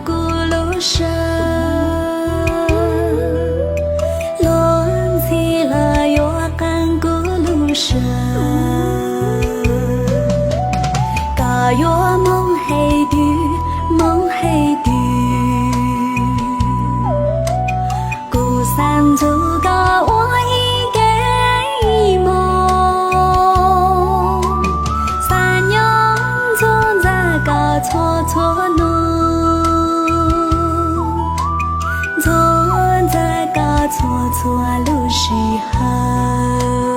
Kuv lub sab, luag ntxhi los yuav qee kuv lub sab. Koj yuav moo heev twg, moo heev twg, kuv xav ntsib koj ua ib ke ib hmos. Xav nyob ntxuag ntxav koj txhua txhua hnub, ntxuag ntxav koj txhua txhua lub sij hawm.